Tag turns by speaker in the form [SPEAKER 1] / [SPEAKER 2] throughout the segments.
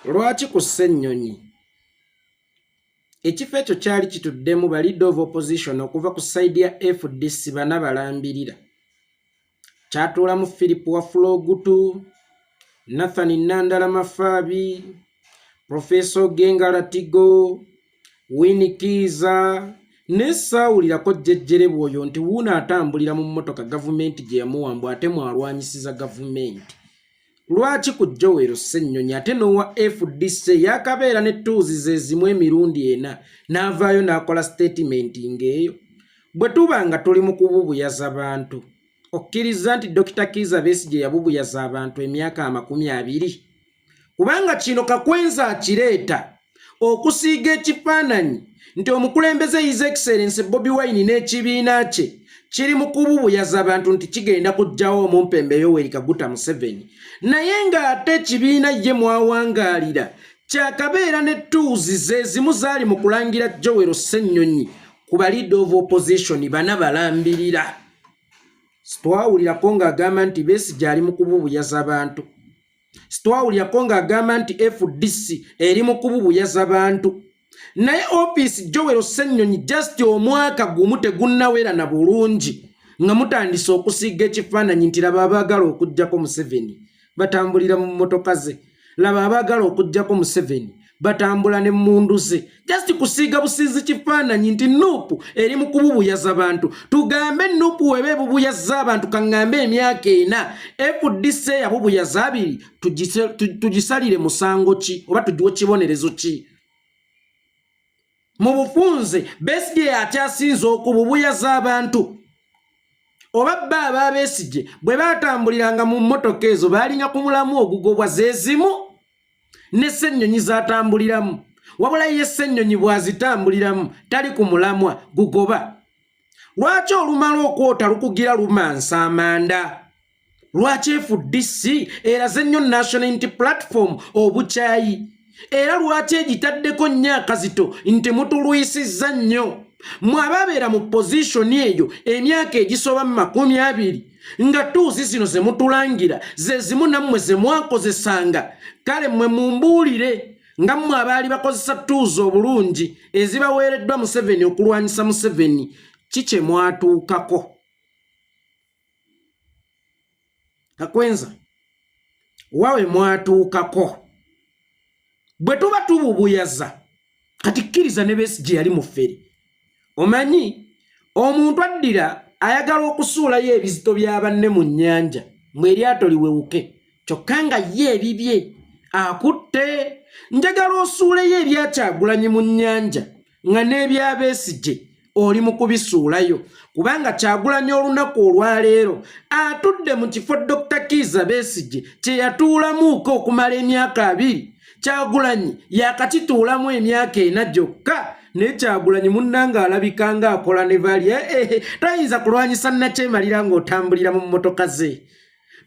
[SPEAKER 1] Lwaki ku Ssennyonyi? Ekifo ekyo kyali kituddemu ba leader of opposition okuva ku side ya fdc bana balambirira. Kyatuulamu Philip Wafula Ogutu, Nathan Nandala Mafaabi, Professor Ogenga Latigo, Winnie Kiiza ne saawulirako jjejjerebwa oyo nti wuuno atambulira mu mmotoka gavumenti gye yamuwa mbu ate mwalwanyisiza gavumenti. Lwaki ku Joel Ssennyonyi ate n'owa fdc yakabeera ne ttuuzi ze zimu emirundi ena n'avaayo n'akola sitatimenti ng'eyo? Bwe tuba nga tuli mu kububuyaza bantu, okkirizza nti Dokita Kiiza Besigye yabubuyaza abantu emyaka 20? Kubanga kino Kakwenza akireeta okusiiga ekifaananyi nti omukulembeze His Excellency Bobi Wine n'ekibiina kye kiri mu kububuyaza abantu nti kigenda kuggyawo omumpembe Yoweri Kaguta Museveni, naye ng'ate ekibiina ye mwawangaalira kyakabeera ne ttuuzi ze zimu zaali mu kulangira Joel Ssennyonyi ku ba leader of opposition bana balambirira. Sitwawulirako ng'agamba nti Besigye ali mu kububuyaza bantu. Sitwawulirako ng'agamba nti fdc eri mu kububuyaza bantu, naye ofiisi Joel Ssennyonyi just omwaka gumu tegunnawera na bulungi nga mutandise okusiiga ekifaananyi nti laba abaagala okuggyako Museveni batambulira mu mmotoka ze, laba abaagala okuggyako Museveni batambula n'emmundu ze. Just kusiiga busiizi kifaananyi nti nup eri mu kububuyaza bantu. Tugambe nup weba ebubuyaza abantu, kaŋŋambe emyaka ena, fdc yabubuyaza 2, tugisalire musango ki oba tugiwe kibonerezo ki? Mu bufunze Besigye akyasinze okububuyaza abantu, oba bba aba Besigye bwe baatambuliranga mu mmotoka ezo baalinga ku mulamu ogugobwa zeezimu ne Ssennyonyi z'atambuliramu, wabula ye Ssennyonyi bw'azitambuliramu tali ku mulamwa gugoba. Lwaki olumala okwota lukugira lumansa amanda? Lwaki fdc eraze nnyo National Unity Platform obukyayi, era lwaki egitaddeko nnyo akazito nti mutulwisizza nnyo mwe ababeera mu pozishoni eyo emyaka egisoba mu 20, nga tuuzi zino ze mutulangira ze zimu nammwe ze mwakozesanga? Kale mmwe mumbuulire, nga mmwe abaali bakozesa tuuzi obulungi ezibaweereddwa Museveni okulwanyisa Museveni, ki kye mwatuukako? Kakwenza, wawe mwatuukako bwe tuba tububuyaza. Kati kkiriza ne Besigye yali mufere. Omanyi omuntu addira ayagala okusuulayo ebizito bya banne mu nnyanja mwe eryato liwewuke, kyokka nga ye ebibye akutte. Njagala osuuleyo ebyakyagulanyi mu nnyanja nga n'ebya Besigye oli mu kubisuulayo, kubanga Kyagulanyi olunaku olwaleero atudde mu kifo Dr. Kiiza Besigye kye yatuulamuuko okumala emyaka 20. Kyagulanyi yakakituulamu emyaka 4 gyokka, naye Kyagulanyi munnange alabika ng'akola ne bali. Toyinza kulwanyisa nnakyemalira ng'otambulira mu mmotoka ze.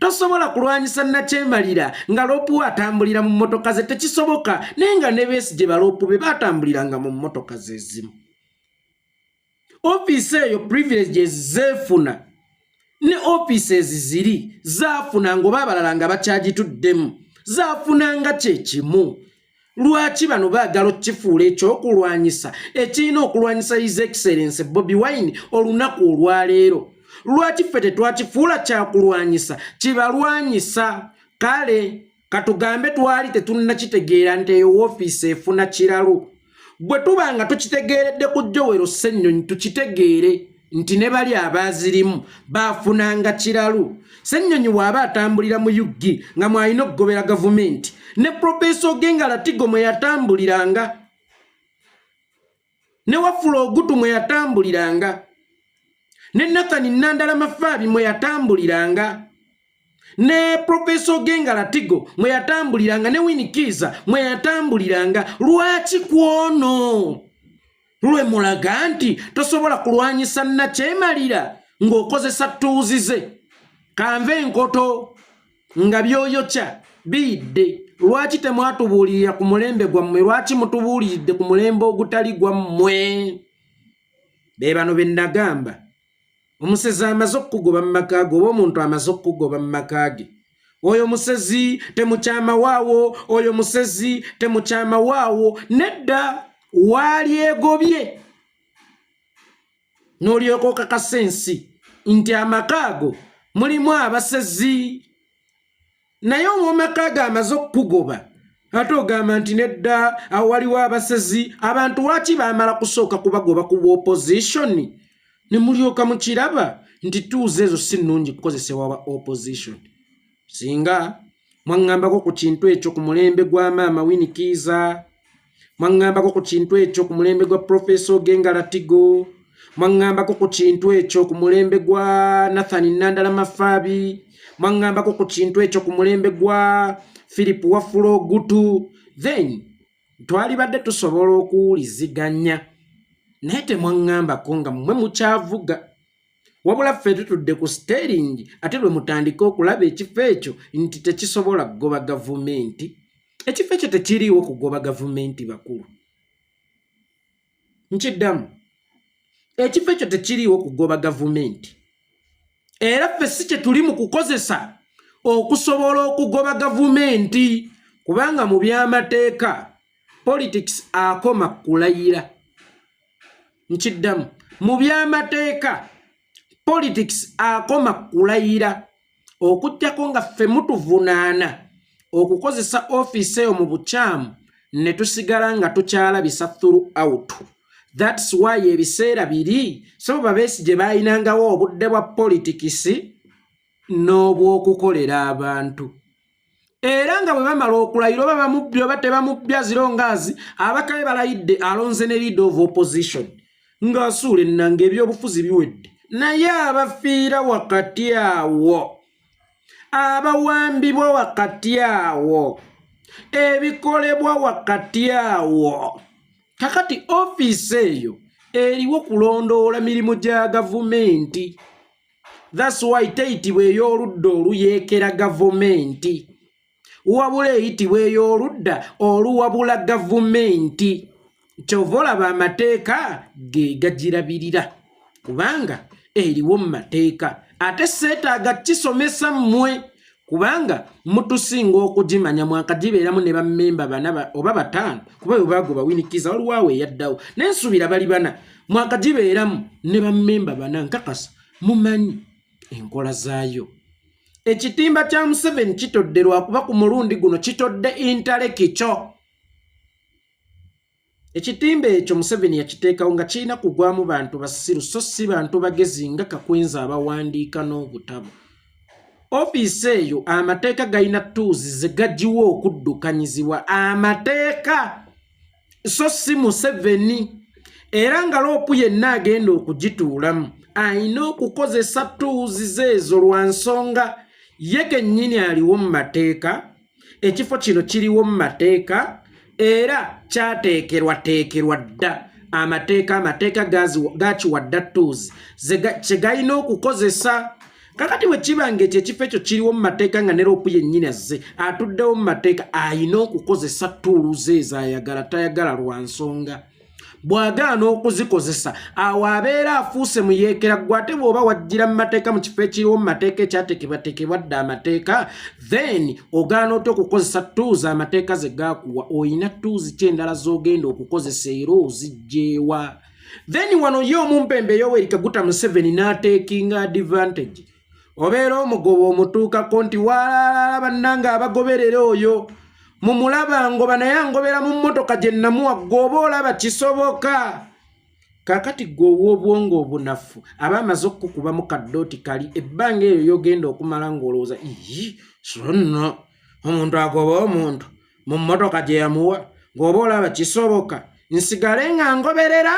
[SPEAKER 1] Tosobola kulwanyisa nnakyemalira nga loopu we atambulira mu mmotoka ze, tekisoboka. Naye nga ne Besigye baloopu be batambuliranga mu mmotoka ze zimu. Ofiisi eyo privileges zeefuna ne offices ziri zaafunanga oba abalala nga bakyagituddemu zaafunanga kye kimu. Lwaki bano baagala okukifuula ekyokulwanyisa ekirina okulwanyisa His Excellence Bobi Wine olunaku olwaleero? Lwaki ffe tetwakifuula kyakulwanyisa kibalwanyisa? Kale katugambe twali tetunnakitegeera nti eyo woofiisi efuna kiralu. Bwe tuba nga tukitegeeredde ku Joel Ssennyonyi, tukitegeere nti ne bali abaazirimu baafunanga kiralu. Ssennyonyi bw'aba atambulira mu UG nga mwalina okugobera gavumenti, ne Profesa Ogenga Latigo mwe yatambuliranga, ne Wafula Ogutu mwe yatambuliranga, ne Nathan Nandala Mafaabi mwe yatambuliranga, ne Profesa Ogenga Latigo mwe yatambuliranga, ne Winnie Kiiza mwe yatambuliranga, lwaki kwono lwe mulaga nti tosobola kulwanyisa nnakyemalira ng'okozesa ttuuzi ze? Kanve enkoto nga byoyokya biyidde. Lwaki temwatubuulirira ku mulembe gwammwe? Lwaki mutubuuliridde ku mulembe ogutali gwammwe? Be bano be nagamba, omusezi amaze okukugoba mu maka ge oba omuntu amaze okukugoba mu maka ge. Oyo musezi temukyama waawo, oyo musezi temukyama waawo. Nedda, walyegobye n'olyoka okakasa ensi nti amaka ago mulimu abasezi. Naye ow'amaka ago amaze okukugoba, ate ogamba nti nedda, awo waliwo abasezi. Abantu lwaki baamala kusooka kubagoba ku opposition ne mulyoka mukiraba nti tuuzi ezo si nnungi kukozesebwa ba opposition? Singa mwaŋŋambako ku kintu ekyo ku mulembe gwa maama Winnie Kiiza, mwaŋŋambako ku kintu ekyo ku mulembe gwa Professor Ogenga Latigo, mwaŋŋambako ku kintu ekyo ku mulembe gwa Nathan Nandala Mafaabi, mwaŋŋambako ku kintu ekyo ku mulembe gwa Philip Wafula Ogutu, then twalibadde tusobola okuwuliziganya. Naye temwaŋŋambako nga mmwe mukyavuga, wabula ffe tutudde ku steering, ate lwe mutandika okulaba ekifo ekyo nti tekisobola kugoba gavumenti. Ekifo ekyo tekiriiwo kugoba gavumenti. Bakulu, nkiddamu, ekifo ekyo tekiriiwo kugoba gavumenti, era ffe si kye tuli mu kukozesa okusobola okugoba gavumenti, kubanga mu by'amateeka politics akoma kulayira. Nkiddamu, mu by'amateeka politics akoma kulayira, okuggyako nga ffe mutuvunaana okukozesa ofiisi eyo mu bukyamu ne tusigala nga tukyalabisa throughout. That's why ebiseera biri so babeesi gye baayinangawo obudde bwa politics n'obw'okukolera abantu, era nga bwe bamala okulayira, oba bamubbye oba tebamubbye, zirongaazi abakabe balayidde, alonze ne leader of opposition, ng'asuula ennanga, ebyobufuzi biwedde. Naye abafiira wakati awo, abawambibwa wakati awo, ebikolebwa wakati awo. Kakati ofiisi eyo eriwo kulondoola mirimu gya gavumenti. That's why teyitibwa ey'oludda oluyeekera gavumenti, wabula eyitibwa ey'oludda oluwabula gavumenti. Kyova olaba amateeka ge gagirabirira, kubanga eriwo mu mateeka. Ate seetaaga kisomesa mmwe, kubanga mutusinga okugimanya. Mwakagibeeramu ne bammemba bana oba bataano, kuba bwe bagoba Winnie Kiiza waliwo awo eyaddawo, nensuubira bali bana. Mwakagibeeramu ne bammemba bana, nkakasa mumanyi enkola zaayo. Ekitimba kya Museveni kitodde lwakuba ku mulundi guno kitodde intellectual. Ekitimba ekyo Museveni yakiteekawo nga kirina kugwamu bantu basiru, so si bantu bagezi nga Kakwenza abawandiika n'obutabo. Ofiisi eyo amateeka galina tools ze gagiwa okuddukanyizibwa, amateeka so si Museveni. Era nga LOP yenna agenda okugituulamu ayina okukozesa tools zeezo, lwa nsonga ye kennyini aliwo mu mateeka. Ekifo kino kiriwo mu mateeka era kyateekerwateekerwa dda amateeka. Amateeka gakiwa dda tools kye galina okukozesa. Kakati bwe kiba nga ekyo ekifo ekyo kiriwo mu mateeka, nga ne LOP yennyini azze atuddewo mu mateeka, ayina okukozesa tools ezo, ayagala tayagala, lwa nsonga bw'agaana okuzikozesa awo abeera afuuse muyeekera. Gwe ate bw'oba wajjira mu mateeka, mu kifo ekiriwo mu mateeka, ekyateekebwateekebwa dda amateeka, then ogaana otya okukozesa tools amateeka ze gaakuwa? Oyina tools ki endala z'ogenda okukozesa, era ozijjeewa? Then wano ye omumpembe Yoweri Kaguta Museveni n'ateekinga advantage. Obeera omugoba omutuukako nti walala, bannanga abagoberera oyo mumulaba ngoba, naye angobera mu mmotoka gye namuwa. Gwe oba olaba kisoboka? Kaakati gwe ow'obwongo obunafu aba amaze okukukubamu kaddooti kali, ebbanga eryo ly'ogenda okumala ng'olowooza, ii, so nno omuntu agoba omuntu mu mmotoka gye yamuwa, ng'oba olaba kisoboka nsigale nga ngoberera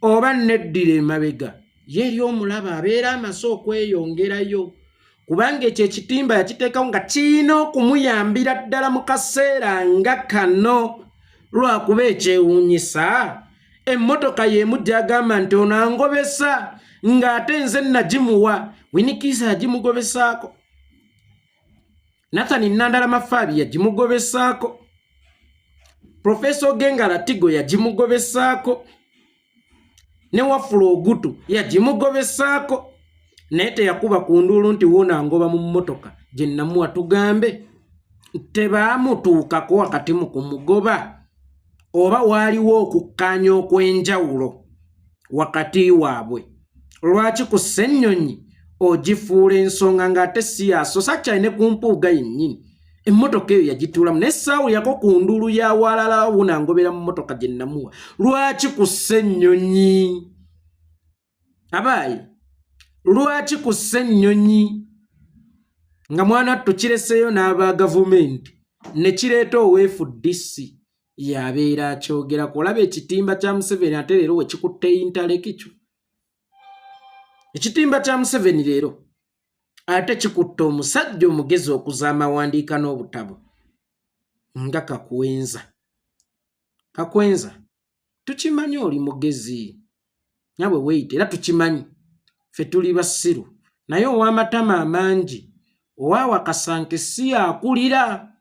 [SPEAKER 1] oba neddira emabega? Ye eri omulaba abeera amaze okweyongerayo, kubanga ekyo ekitimba yakiteekawo nga kirina okumuyambira ddala mu kaseera nga kano. Lwakuba ekyewuunyisa, emmotoka y'emu gy'agamba nti ono angobesa, ng'ate nze nagimuwa. Winnie Kiiza yagimugobesaako, Nathan Nandala Mafaabi yagimugobesaako, Professor Ogenga Latigo yagimugobesaako, ne Wafula Ogutu yagimugobesaako, naye teyakuba ku nduulu nti wuuna ngoba mu mmotoka. gye namuwa tugambe tebaamutuukako wakati mu kumugoba oba waaliwo okukkaanya okw'enjawulo wakati waabwe. Lwaki ku Ssennyonyi ogifuula ensonga ng'ate si yasosa kyali ne ku Mpuuga yennyini emmotoka eyo yagituulamu naye saawulyako ku nduulu ya walala wunangobera mu mmotoka gye namuwa. Lwaki ku Ssennyonyi abaayi? Lwaki ku Ssennyonyi nga mwana wattu kireseeyo n'aba gavumenti ne kireeta owa FDC yabeera akyogerako? Olaba ekitimba kya Museveni ate leero wekikutte intellectual. Ekitimba kya Museveni leero ate kikutte omusajja omugezi okuzaama awandiika n'obutabo nga Kakwenza. Kakwenza, tukimanyi oli mugezi nawe weeyita, era tukimanyi ffe tuli basiru, naye ow'amatama amangi owawakasanke si akulira.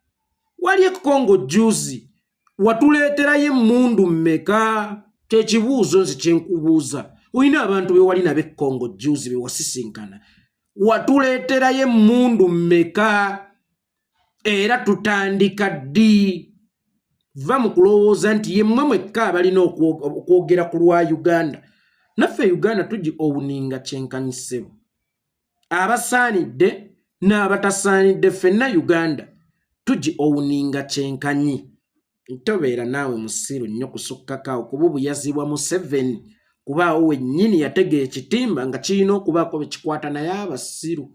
[SPEAKER 1] Wali e Kongo juzi watuleeterayo emmundu mmeka? Kyekibuuzo nze kyenkubuuza. Olina abantu be wali nabo e Kongo juzi be wasisinkana, watuleeterayo emmundu mmeka era tutandika ddi? Va mu kulowooza nti yemmwe mwekka abalina okwogera ku lwa Uganda. Naffe Uganda tugi owninga kyenkanyi ssebo, abasaanidde n'abatasaanidde ffenna Uganda tugi owninga kyenkanyi. Tobeera naawe musiru nnyo kusukkakaawo kuba obuyazibwa Museveni kubaawo wennyini yatega ekitimba nga kirina okubaako bekikwata naye abasiru.